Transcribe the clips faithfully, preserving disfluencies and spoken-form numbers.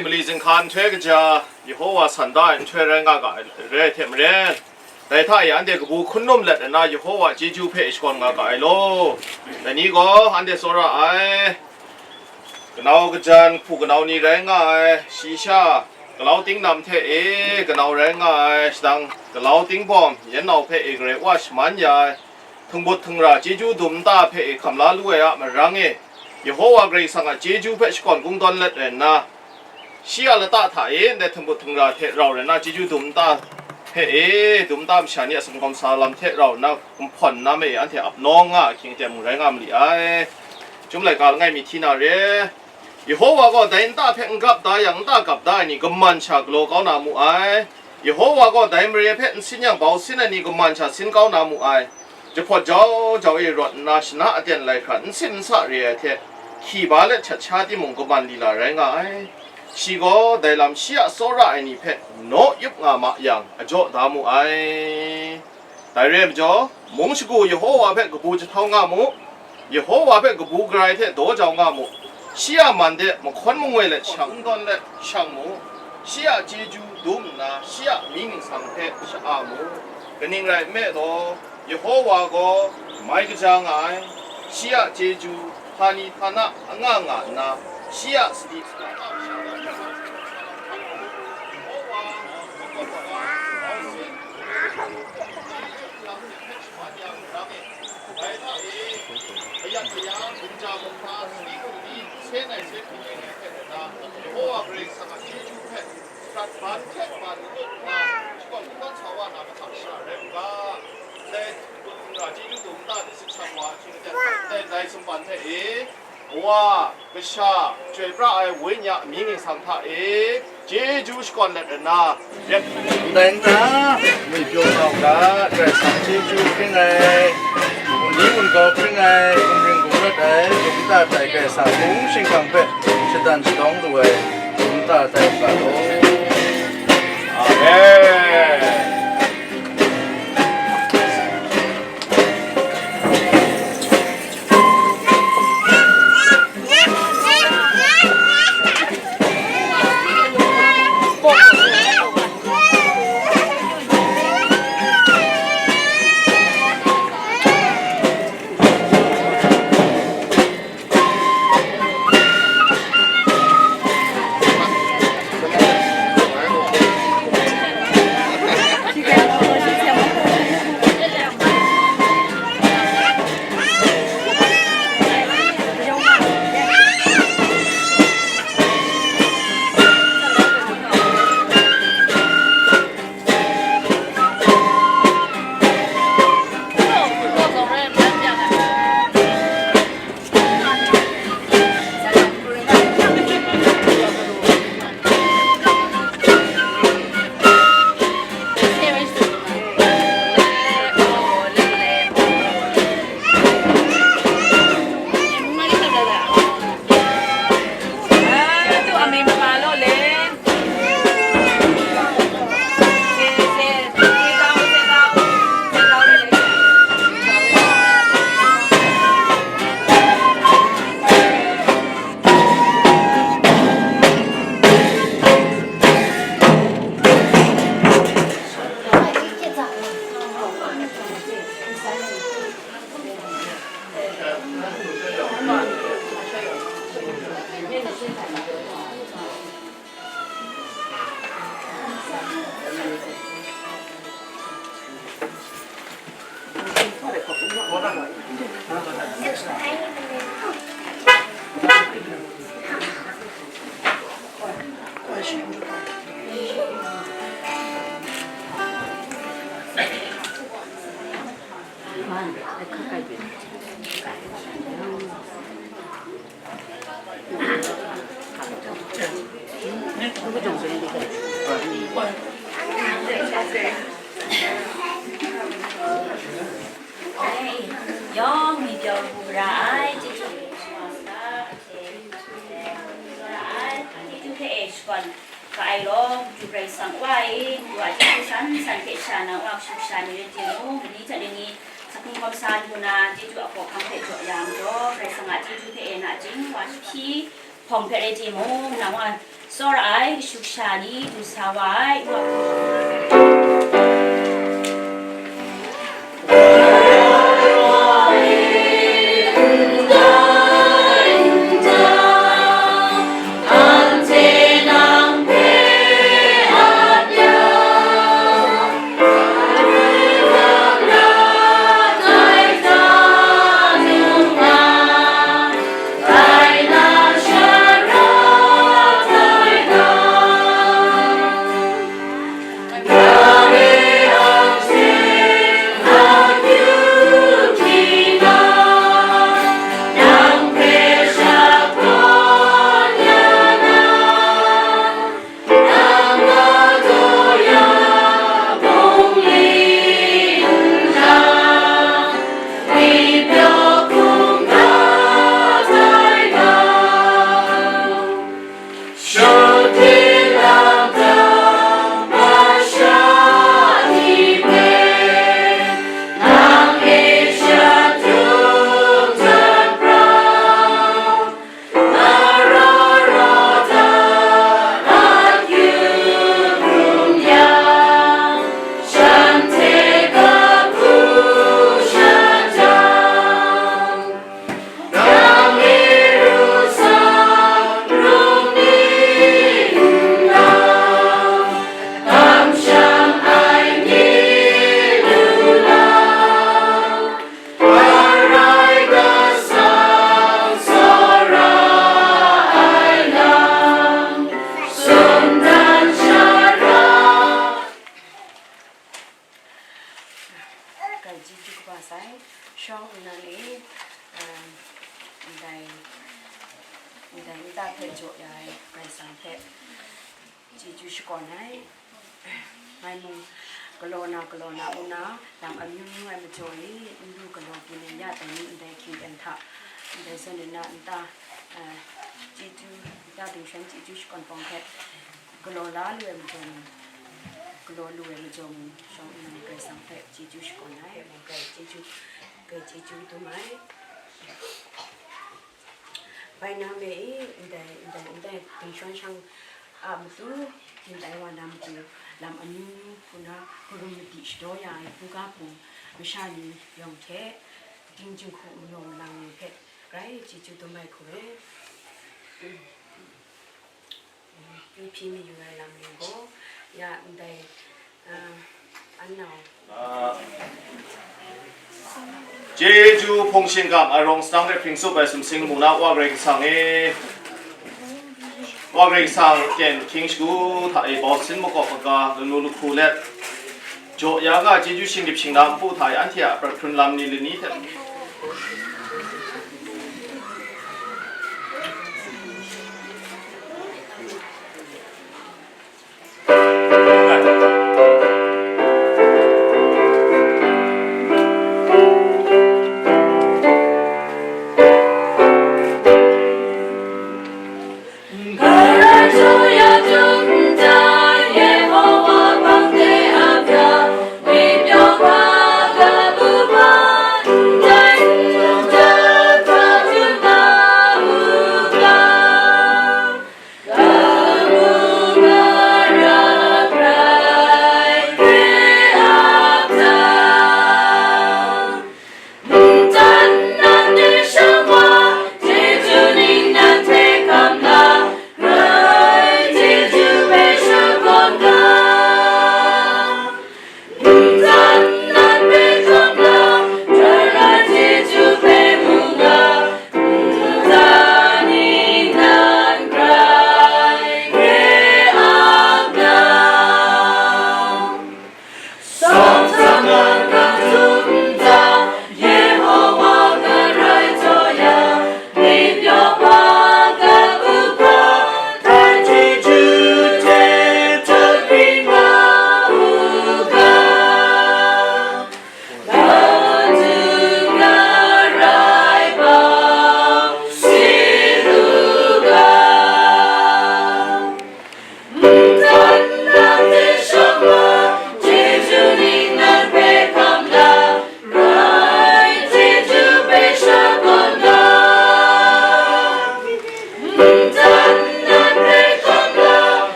Mali zinghka nhtoi kaja, Yehowa san da ai nhtoi rai nga ga ai re ai hte maren, dai hta e anhte kabu hkun num let nna Yehowa chyeju hpe shakawn nga ga ai law. Dai ni gaw anhte tsawra ai, kanau kajan hku kanau ni rai nga ai, shi sha, galau tingnam hte e kanau rai nga ai, shadang galau tingbawm yan nau hpe e Karai Wa shaman ya ai, htingbut htingra chyeju dum nta hpe e hkam la lu ai a marang e, Yehowa Karai Kasang a chyeju hpe shakawn kungdawn let ai nna, shi a lata hta e ndai htingbut htingra hte rau rai nna, chyeju dum nta hpe e dum nta masha ni a sumgawm sa lam hte rau nna, kumhpawn na me e anhte ap nawng nga ahkying aten mung rai nga ma li ai. Chyum laika langai mi hti na re. Yehowa gaw dai nta hpe n gap da yang, nta gap da ai ni kaman sha galaw kau na mu ai. Yehowa gaw dai mare hpe n sin yang, bau sin ai ni kaman sha sin kau na mu ai. Jahpawt jau jau e rawt nna, shana aten lai hkra n sim n sa re ai hte, hkyi ba let shat sha timung, kaman lila rai nga ai. Shi gaw dai lam shi a tsawra ai ni hpe naw yup nga ma yang, ajaw da mu ai. Dai re ai majaw, mung shagu Yehowa hpe kabu jahtau nga mu, Yehowa hpe kabu karai hte daw jau nga mu, shi a man de mahkawn mangoi let shang, n dawn let shang mu, shi a chyeju dum nna, shi a mying ningsang hpe sha-a mu. Kaning rai nme law, Yehowa gaw mai kaja nga ai, shi a chyeju htani htana anga nga nna, shi a sadi sara hta masha gaw Yehowa, Yehowa, Yehowa, Dai hta e, kayat kaya, gumja gumhpa, sadi gumdi, sen ai sen hpyi ai hte na, Yehowa Karai Kasang a chyeju hpe, hkrat ban hte ban n-gun nna, shakawn kungdawn sa wa na mahkra masha rai u ga. Ndai htingbut htingra chyeju dum nta de sit shang wa, shing aten hpe ndai, ndai sumpan hte e, Wa, Kasha, Chyoi pra ai Wenyi a mying ningsang hta e, chyeju shakawn let nna, rep. Ndai nta, ngwi pyaw nga u ga, Karai Kasang chyeju hpring ai, gun ni gun kau hpring ai, gumring gumrat ai, dum nta tai Karai Kasang mung shingkang hpe shadan shadawng lu ai, dum nta tai u ga law. Amen. Yawng mi pyaw lu ra ai, chyeju hpe shakawn sa, chyeju hpe shakawn ga ai law, Madu Karai Kasang Wa e, Madu a chyeju san san hpe sha na Wa kashu kasha ni rai timung, lani hta lani sa hkungkawm sa lu na, chyeju a hkawhkam hpe jaw ya majaw, Karai Kasang a chyeju hpe e nachying, Wa jahpyi, Hpawng hpe rai timung, nang wa tsawra ai kashu kasha ni du sa wa ai, ngu a hku. Gai chyeju kaba sai, shawng nnan e, um, ndai, ndai nta hpe jaw ya ai Karai Kasang hpe chyeju shakawn ai. Ngai mung galaw na, galaw na, ngu na, lam amyu myu ai majaw e, n lu galaw byin ai ya tai ni, ndai hkying ten hta, ndai zawn e na nta, eh, chyeju, nta dingshawng chyeju shakawn pawng hpe galaw la lu ai majaw mung, galaw lu ai majaw mung, shawng nnan Karai Kasang hpe chyeju shakawn ai, mung hpe chyeju, hpe chyeju dum ai. Bai na me e, ndai, ndai, ndai dingshawng shang a matu, gintai wa na matu, lam amyu myu hku na, karum madi shadaw ya ai buga hpung masha ni yawng hte, ting jinghku mayaw malang ni hpe grai chyeju dum ai hku e. Kyu hpyi mayu ai lam ni gaw, ya ndai, ah, an nau. Chyeju hpung shingkang arawng sadang hte hpring tsup ai sumsing mung na Wa Karai Kasang e, Wa Karai Kasang kyen hkying shagu hta e bau sin makawp maga lanu lahku let, jaw ya ga chyeju shingnip shingna npu hta e anhte a prat hkrun lam ni lani hte,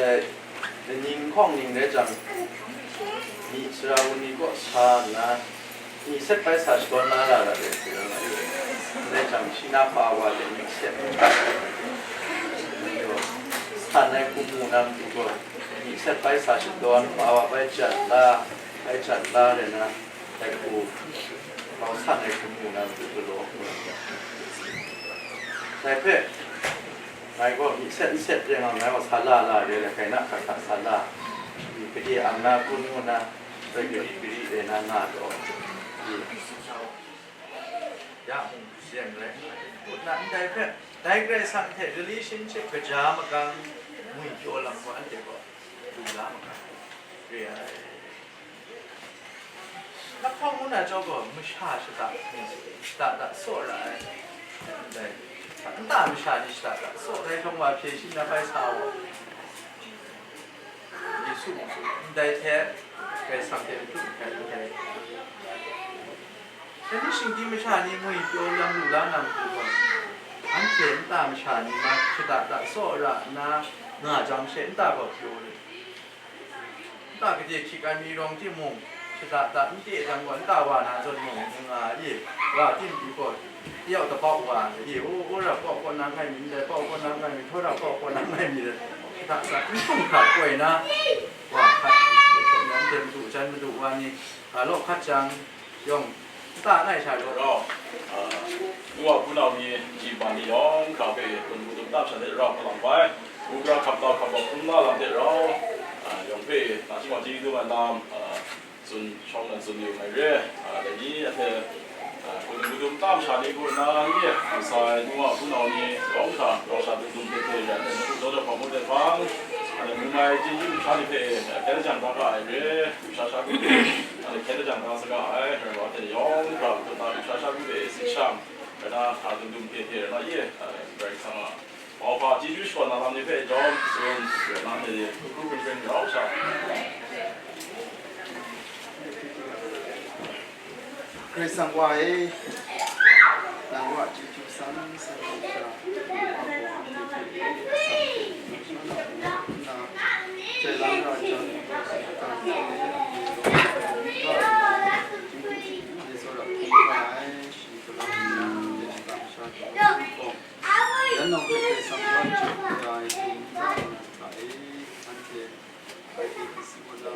Ning hkawng ning rai jang, myi sara wun ni kaw sa nna, myi set bai sa shadawn la la ra ai hku rai nga ai. Rai jang, shi na pa wa de myi set, san ai hku mu na matu gaw, myi set bai sa shadawn, pa wa bai jat la, bai jat la rai na, dai hku, grau san ai hku mu na matu galaw, dai hpe, ngai gaw myi set n set rai nga, ngai gaw sa la la re ai, kaina hkra hkra sa la, gade ang na kun ngu na, bai gari gari re na nga taw, ya mung seng rai nga ai, ngut na ndai hpe, dai Karai Kasang hte relationship kaja magang ngwipyaw lam gaw anhte gaw lu la magang re ai. Lahkawng ngu na chyawm gaw, masha shada ni, shada da tsaw ra ai. Ndai, nta masha ni shada da tsaw ai hkawng wa hpye shi na bai sa wa. Yesu, ndai hte, Karai Kasang hte matu hkai ndai. Dai ni shinggyim masha ni ngwipyaw yang lu la na matu gaw, anhte nta masha ni ma shada da tsaw ra nna nga jang she, nta gaw pyaw re. Nta gade hkyik ai mi rawng timung, shada da n te jang gaw, nta wa na zawn mung, n nga i, wa tim pyi gaw, yau da bau wa, i, u, u ra bau kaw na ngai mi, ndai bau kaw na ngai mi, htaw ra bau kaw na ngai mi, shada da n htung hkra koi na, wa hkat, n tem madu, jan madu wa ni, ga law hkat jang, yawng, nta ngai sha law. Rau, a, nu wa hpunau ni, ji ma ni yawng hkra hpe, hpun hpu dum tam sha hte rau hkalang bai, u gara hkap tau hkap bawk hkrum na lam hte rau, a, yawng hpe, na shingkang chyeju dum ai lam, a, tsun shawng na tsun yu ai re, a, dai ni, a hte, a, hpun hpu dum tam sha ni hku na ni, a, sai nu wa hpunau ni yawng hkra, rau sha dum dum hte hte rai, a hte, nu hku daw daw hkawm mu hte hpang, a hte, mu mai chyeju sha ni hpe, a, hkyen jang da ga ai re, sha sha hku, a hte, hkyen jang da saga ai, rai wa hte yawng hkra, hpun hta sha sha hku hpe, sit shang, rai na, a, dum dum hte hte rai na ye, a, Karai Kasang a, mauhpa chyeju shakawn na lam ni hpe jawm tsun, rai na hte ye, hkru hkru hkren hkren grau sha. Karai Kasang Wa e, nang wa chyeju san san hkra, nang wa gaw anhte hpe asak hte, nang sha na hku nna, chyelang ra jang, Karai Kasang e, anhte gaw, nang wa nna, Jinghku Jinghku de tsawra hkrum hkra ai, shi galaw nna, anhte shata masha daw ai hkum gaw, yan nau hpe Karai Kasang wa chye ai hkum n ra ai nga hta e, anhte bai hte hpyi si wa na.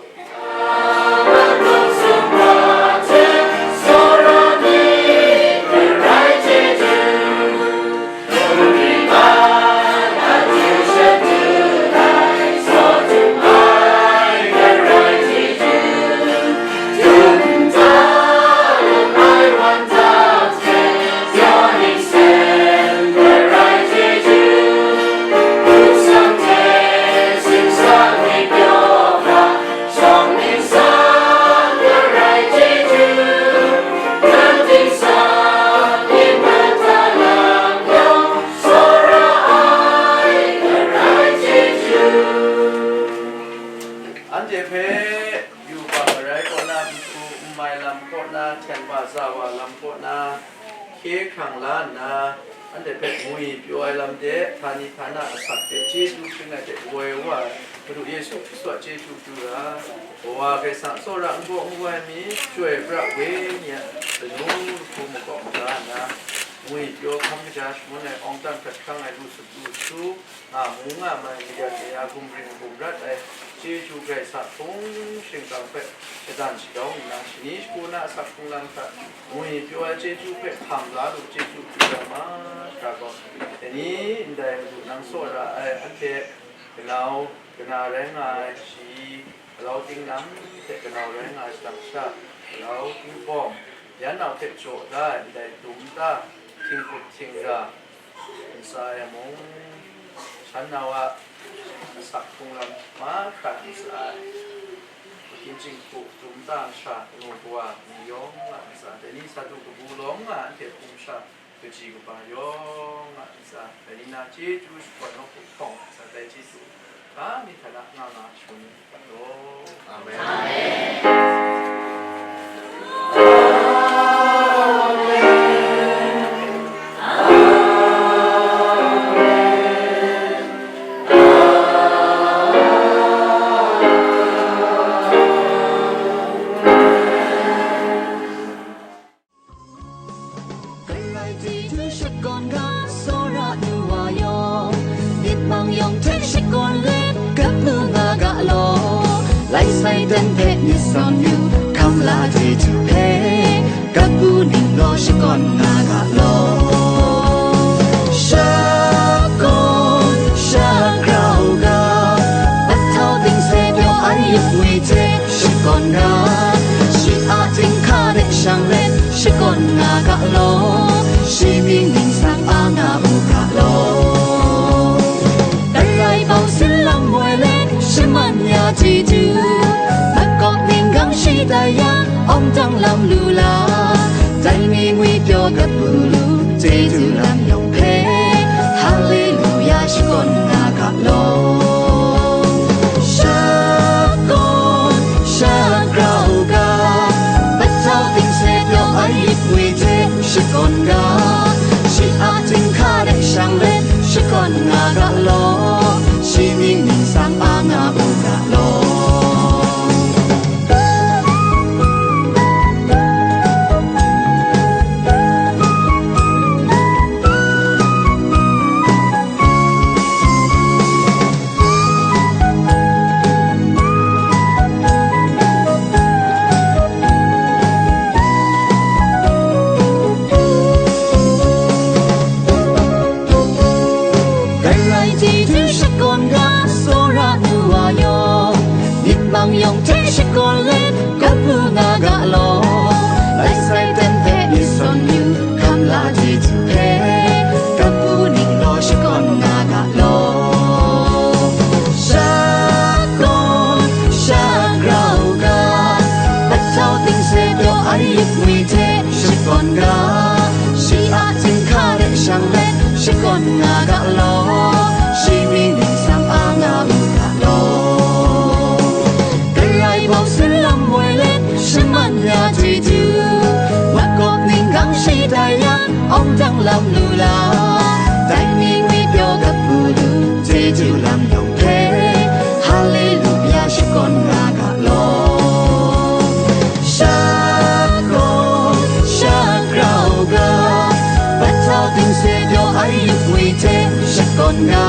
Anhte hpe yu bang marai kaw na, nhku n mai lam kaw na, hten wa za wa lam kaw na, hkye hkrang la nna, anhte hpe ngwi pyaw ai lam de, htani htana asak de chyeju hpring ai hte woi wa ai, Madu Yesu Hkristu a chyeju pru ra, Kawa Karai Kasang a tsawra n baw n wai mi, Chyoi pra we ni a lanu lahku makawp maga nna, ngwi pyaw hkam kaja shangun ai, awng dan hkrat hkrang ai, lu sut lu su, nga mu nga mai, madat maya, gumring gumrat ai chyeju Karai Kasang hpung shingkang hpe shadan shadaw nna, shani shagu na asak hpung lam hta ngwi pyaw ai chyeju hpe hkam la lu, chyeju pru ai mahkra gaw, dai ni ndai Madu nang tsawra ai, anhte ganau kana rai nga ai, shi galau tinglang hte ganau rai nga ai shadang sha, galau tinggawm, yan nau hte jaw da ai ndai dum ta, htinghkut htingra, ntsa e mung, shan nau a asak hpung lam mahkra ntsa ai, Hkin Jinghku dum ta masha, kanu kawa ni yawng a ntsa, dai ni sa du kabu lawng nga anhte hpung sha, kaji kaba yawng a ntsa, dai ni na chyeju shakawn nawku hpawng ntsa, dai chyeju ga mi hta na nga nga shangun ai. Amen. Shakawn ga, tsawra nu wa yawng, myit mang yawng hte shakawn let, kabu nga ga law. Lai sai dan hpe myit sawn yu, hkam la chyeju hpe, kabu ning gaw shakawn nga ga law. Shakawn, shakra u ga, bahtau ting se pyaw ai yup ngwi hte shakawn ga, shi a ting hka de shang let, shakawn nga ga law, shi mying ningsang a nga u ga law. Darai bau sin lam woi let, shaman ya chyeju, makawp ning gang shi tai ya, awng dang lam lu la, dai mi ngwi pyaw gat bulu, chyeju lam yawng hpe, haleluya shakawn nga ga law. Shakawn, shakra u ga, bahtau ting se pyaw ai yup ngwi hte shakawn ga, shi a ting hka de shang let shakawn nga ga law, shi mying ningsang a nga u ga law. Dai rai chyeju shakawn ga, tsawra nu wa yawng, myit mang yawng hte shakawn let, kabu nga ga law. Lai sai dan hpe myit sawn yu, hkam la chyeju hpe, kabu ning gaw shakawn nga ga law. Shakawn, shakra u ga, bahtau ting se pyaw ai yup ngwi hte shakawn ga, shi a ting hka de shang let shakawn nga ga law, shi mying ningsang a nga u ga law. Karai bau sin lam woi let, shaman ya chyeju, makawp ning gang shi tai ya, awng dang lam lu la, dai mi ngwi pyaw gat bulu, chyeju lam yawng hpe, haleluya shakawn nga ga law. Shakawn, shakra u ga, bahtau ting se pyaw ai yup ngwi hte shakawn ga,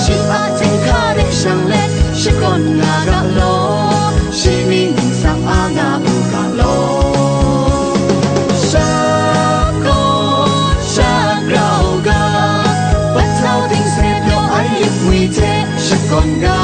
shi a ting hka de shang let shakawn nga ga law, shi mying ningsang a nga u ga law. Shakawn, shakra u ga, bahtau ting se pyaw ai yup ngwi hte shakawn ga,